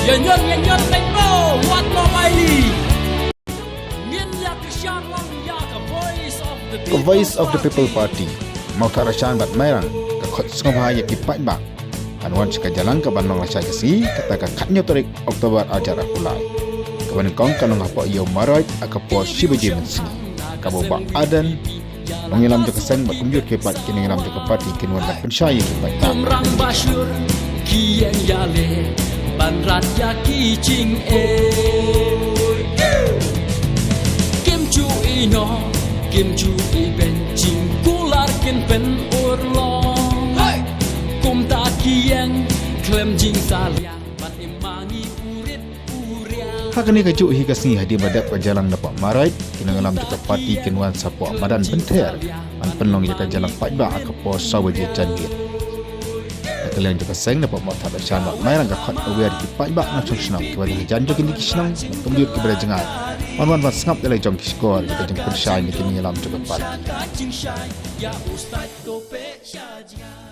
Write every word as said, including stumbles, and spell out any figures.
Yan yan yan yan teng mo wat mo bai li. Ngin ïa kyrshan lang ïa ka Voice of the People. Voice of the People Party. Mawthadraishan bad Mairang ka khot sngewbha ïa ki paidbah ban wan sha ka jingïalang kaban long lashai ka sngi kata ka khathynñiew tarik October arhajar arphew lai. Kaba nyngkong kan long hapoh Ïew Marwait ha ka por shi baje mynsngi. Kaba u Bah Ardent, nongïalam jong ka seng bad kumjuh ki paid ki nongïalam jong ka party kin wan ban pynshai ïa ki paidbah. Kum rang bashur ki ïeng ïaleh ban rat ïa ki jingeh. Kim ju ïehnoh, kim ju ïehbeiñ, jingkular kin pynurlong. Kumta ki ïeng khlem jingsalia bad im ma ngi u rit u riang. Ha kane kajuh hi ka sngi hadien ba dep ka jingïalang napoh Marwait, ki nongïalam jong ka party kin wan shapoh madan Pynthor ban pynlong ïa ka jingïalang paidbah ha ka por saw baje janmiet. Na ka liang jong ka seng napoh Mawthadraishan bad Mairang ka khot aware ïa ki paidbah nongshong shnong kiba don hajan jong kine ki shnong bad kumjuh kiba don jngai ban wan ban sngap ïa la jong ki shkor ïa ka jingpynshai na ki nongïalam jong ka party. Jingshai ïa u State to peit sha jngai.